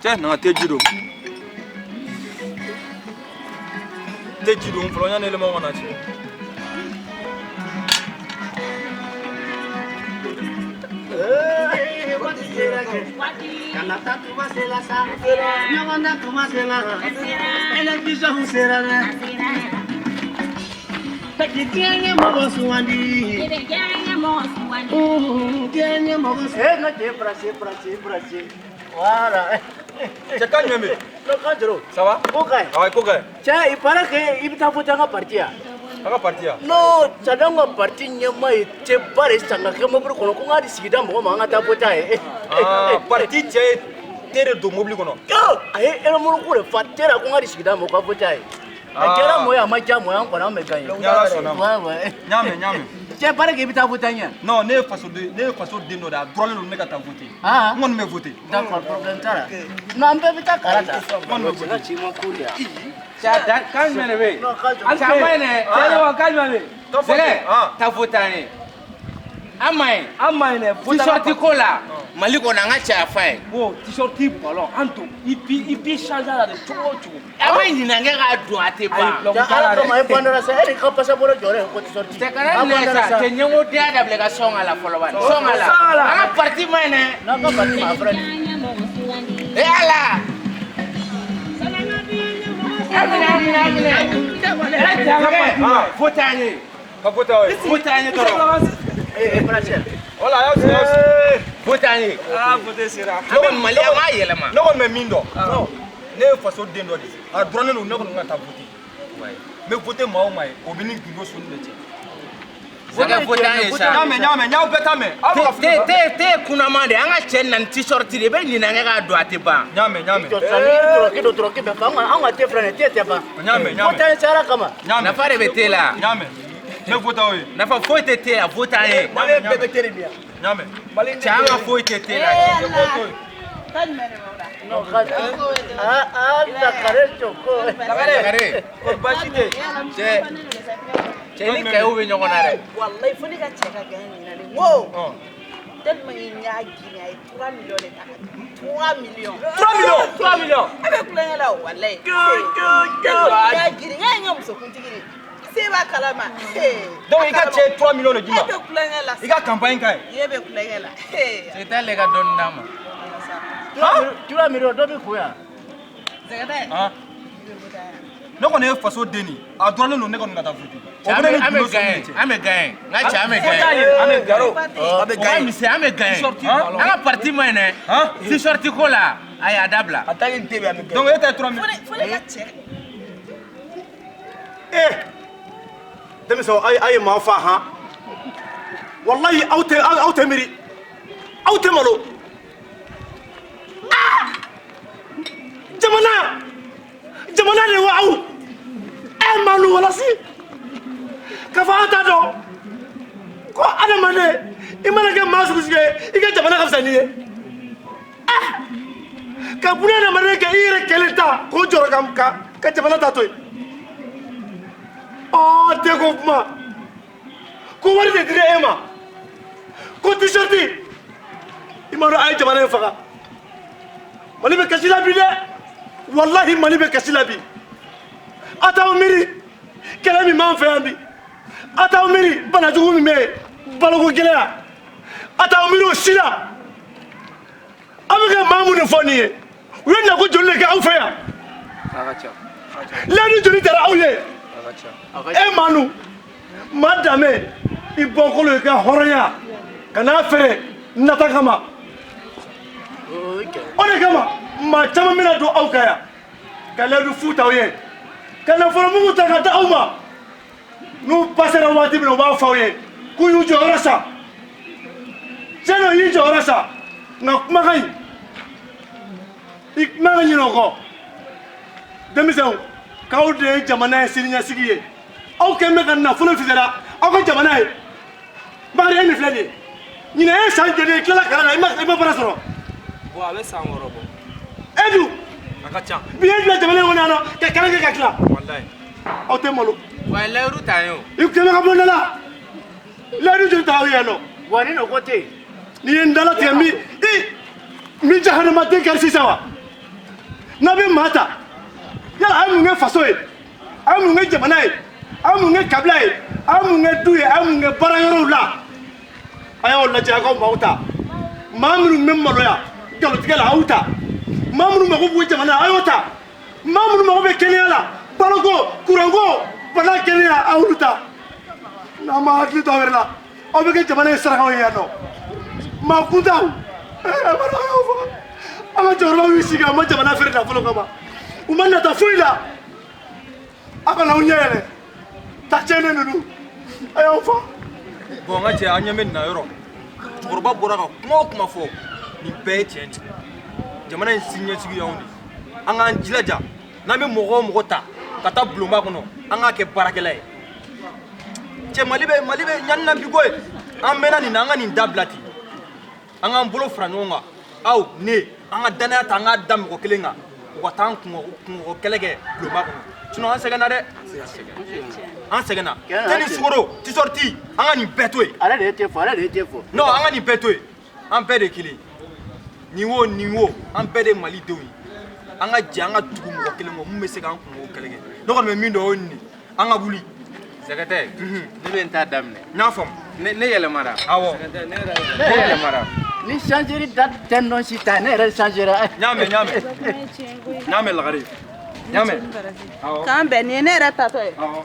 Cɛ, na ka te ji don. Te ji don fɔlɔ yanni élément ka na cɛ. Kana taa tuma sera sa, ɲɔgɔn dan tuma sera, élection sera dɛ. Diɲɛ ɲɛmɔgɔ sugandi. Diɲɛ ɲɛmɔgɔ sugandi. Eh, n ka cɛ brasé brasé brasé. Voilà. Cɛ, kan jumɛn bɛ yen? Non, kan jɔrɔ. Ça va? Ko ka ɲi. Ah, ko ka ɲi. Cɛ, il paraît que i bɛ taa voter an ka parti yan. A ka parti yan? Non, Sadam ka parti ɲɛmaa ye teba de san ka kɛ mobili kɔnɔ ko n k'a di sigida mɔgɔ ma, an ka taa voter a ye. Ah, parti cɛ ye te de don mobili kɔnɔ. A ye remorque de fa te la ko n k'a di sigida mɔgɔ ka voter a ye. A diyara mɔgɔ ye, a ma diya mɔgɔ ye, an kɔni an bɛ gagner. Ni Ala sɔnna ma. Ouais. N y'a mɛn, n y'a mɛn. Cɛ, paraît que i bɛ taa voter an ɲɛ. Non, ne ye faso den dɔ de ye, a dɔrɔnlen don ne ka taa voter. Ah. N kɔni bɛ voter. D'accord, problème t'a la. Non, an bɛɛ bɛ taa kala ta. N kɔni bɛ voter. Cɛ ma ko de yan. Cɛ, dan kan jumɛn de bɛ yen? Non, k'a jɔ. Cɛ, a ma ɲi dɛ. Cɛ, kan jumɛn bɛ yen? Sɛgɛ, Ah. taa voter an ye. An ma ɲi. An ma ɲi dɛ. T-shirt ko la, Mali kɔnɔ an ka cɛ a fa ye. Bon, t-shirt ballon, an don i b'i changer a la de cogo o cogo. An bɛ ɲinan kɛ k'a don, a tɛ ban. Cɛ, Ala kama, e bandara sa, e de ka passeport jɔlen ye ko t-shirt. Cɛ, kana nɛ sa, cɛ ɲɛngo den dabila i ka sɔn a la fɔlɔ bani. Sɔn a la. An ka parti ma ɲi dɛ. N'an ka parti ma, a filɛ nin ye. E Ala. A minɛ, a minɛ, a minɛ. E cɛ, an ka parti ma ɲi. Voter an ye. Ka voter aw ye. Voter an ye dɔrɔn. Eh, eh, Brasel. Voilà, a y'aw sigi, a y'aw sigi. Voter an ye. Ah, voter sera. An bɛ Mali, an b'a yɛlɛma. Ne kɔni bɛ min dɔn, ne ye faso den dɔ de ye, a dɔrɔnnen don ne kɔni ka taa voter. N bɛ voter maa o maa ye, o bɛ ni gundo soni de cɛ. Sɛgɛ, voter an ye N sa. y'a mɛn, n y'a mɛn, n y'aw bɛɛ ta mɛn. Aw bɛ ka Te te te ye kunnama de ye, an ka cɛ na ni t-shirt de ye, i bɛ ɲinan kɛ k'a don, a tɛ ban. N y'a mɛn, n y'a mɛn. Jɔ sa, n'i dɔrɔki don, dɔrɔki bɛ fa. An ka te filɛ nin ye, te tɛ ban. N y'a mɛn, n y'a mɛn. Voter an ye sa, Ala kama. N y'a mɛn. Nafa de bɛ te la. N y'a mɛn. N bɛ voter aw ye. Nafa foyi tɛ te la, voter an ye. N y'a mɛn, bɛɛ bɛ te de min yan. N y'a mɛn. Cɛ, an ka foyi tɛ te la. Non, ah, ah, Dakare Joko. Dakare. Ko baasi tɛ yen. Cɛ, cɛ ni kayew bɛ ɲɔgɔn na dɛ. Wallahi, fo ne ka cɛ ka gɛn ɲinan de. N ko tellement que n y'a girin, a ye 3 millions de ta ka di. 3 millions. 3 millions. 3 millions. A bɛ kulonkɛ la o, wallahi. Tellement que n y'a girin, n k'a ye n ka musokuntigi de. Se b'a kalama. Donc i ka cɛ ye 3 millions de d'i E ma. bɛ kulonkɛ la. I ka campagne ka ɲi. E bɛ kulonkɛ la. Cɛ, t'ale ka dɔɔni d'a ma. 3 millions, dɔ bɛ kun yan. Zɛgɛtɛ. Han? Ne kɔni ye faso den de ye, a dɔrɔnnen don ne kɔni ka taa voter. O Cɛ, bɛ ne ni an gundo bɛ soni gagner, de cɛ. an bɛ gagner. N ka cɛ, an bɛ gagner. An bɛ gagner. O ka misɛn, an bɛ gagner. T-shirt ballon. An ka parti ma ɲi dɛ. Han? T-shirt ko la, ayi, a dabila. Donc e ta ye 3 millions. Fo ne ka cɛ. Eh, denmisɛnw, a ye maa fa han. Walayi, aw tɛ miiri, aw tɛ malo. Ah! Jamana de wa aw ɛ malu walasi k'a fɔ aw t'a dɔn ko adamaden, i mana kɛ maa sugu sugu ye, i ka jamana ka fisa n'i ye. Ah! Ka buna adamaden kɛ i yɛrɛ kelen ta k'o jɔrɔ ka jamana ta to yen. Ɔ, den ko kuma ko wari de dira e ma ko t-shirt, i m'a dɔn a ye jamana in faga. Mali bɛ kasi la bi dɛ, walahi, Mali bɛ kasi la bi. A t'aw miiri kɛlɛ min b'an fɛ yan bi, a t'aw miiri banajugu min bɛ yen, baloko gɛlɛya, a t'aw miiri o si la. Aw bɛ ka maa minnu fɔ nin ye, u ye nako joli de kɛ aw fɛ yan? Layidu joli dara aw ye? E Manu, maa danbe, i bɔkolo, i ka hɔrɔnya, ka n'a feere nata kama. O de kama maa caman bɛna don aw kan yan ka layidu fu t'aw ye, ka nafolomugu ta ka di aw ma. N'u pasera waati min na, u b'a fɔ aw ye k'u y'u jɔyɔrɔ sa. Tiɲɛ don, i y'i jɔyɔrɔ sa, nka kumakan in, i man ka ɲinɛ o kɔ. Denmisɛnw, k'aw de ye jamana ye siniɲɛsigi ye, aw kɛn bɛ ka nafolo fisaya aw ka jamana ye. Bakari, e min filɛ nin ye, ɲinɛ e san joli ye i tilala kalan na, i ma baara sɔrɔ? Bon, a bɛ san 6 bɔ. E dun? A ka ca. Bi e bila jamana in kɔnɔ yan nɔ ka kalan kɛ ka tila. Walayi. Aw tɛ malo. Wa layidu t'an ye o. I kɛmɛ ka bɔ da la, layidu joli ta aw ye yan nɔ? Wa ni nɔgɔ tɛ yen. N'i ye n dala tigɛ, n bi i n bi jahanamaden kari sisan wa. N'a bɛ maa ta, yala a ye mun kɛ faso ye, a ye mun kɛ jamana ye, a ye mun kɛ kabila ye, a ye mun kɛ du ye, a ye mun kɛ baara yɔrɔw la? A y'aw lajɛ, a k'aw maaw ta. Maa minnu bɛ maloya nkalontigɛ la, a y'u ta. Maa minnu mago b'u jamana, a y'o ta. Maa minnu mago bɛ kɛnɛya la, baloko, kuranko, bana kɛnɛya, a y'olu ta. N'aw ma hakili to aw yɛrɛ la, aw bɛ kɛ jamana in sarakaw ye yan nɔ. Maa kuntanw, ɛɛ bana y'aw faga. An ka cɛkɔrɔbaw y'u sigi, a ma jamana feere nafolo kama, u ma nata foyi la. A kana aw ɲɛ yɛlɛ ta tiɲɛnen ninnu, a y'aw fa. Bon, n ka cɛ, an ɲɛ bɛ nin na yɔrɔ. Cɛkɔrɔba bɔra ka kuma o kuma fɔ, nin bɛɛ ye tiɲɛ de ye. Jamana in siniɲɛsigi y'anw de ye. An k'an jilaja, n'an bɛ mɔgɔ o mɔgɔ ta ka taa bulonba kɔnɔ, an k'a kɛ baarakɛla ye. Cɛ, Mali bɛ ɲani na bi koyi. An mɛnna nin na, an ka nin dabila ten. An k'an bolo fara ɲɔgɔn kan, aw ne, an ka danaya ta, an k'a da mɔgɔ kelen kan, u ka taa an kungo kɛlɛ kɛ bulonba kɔnɔ. Sinon an sɛgɛnna dɛ, an sɛgɛnna. Te ni sukaro ti sorti, an ka nin bɛɛ to yen. Ale de ye te fɔ, ale de ye te fɔ. Non, an ka nin bɛɛ to yen. An bɛɛ de ye kelen. Nin wo, nin wo, an bɛɛ de ye malidenw ye. An ka jɛ, an ka tugu mɔgɔ kelen kɔ mun bɛ se k'an kungo kɛlɛ kɛ. Ne kɔni bɛ min dɔn, o ye nin de ye. An ka wuli. Sɛgɛtɛ, ne bɛ n ta daminɛ. N y'a faamu. Ne yɛlɛmara. Awɔ. Ne yɛlɛmara. Ni changeri date tɛ nɔn si ta, ne yɛrɛ changera. N y'a mɛn, n y'a mɛn, n y'a mɛn. Lagare, n y'a mɛn, awɔ. K'an bɛn, nin ye ne yɛrɛ tatɔ ye. Awɔ.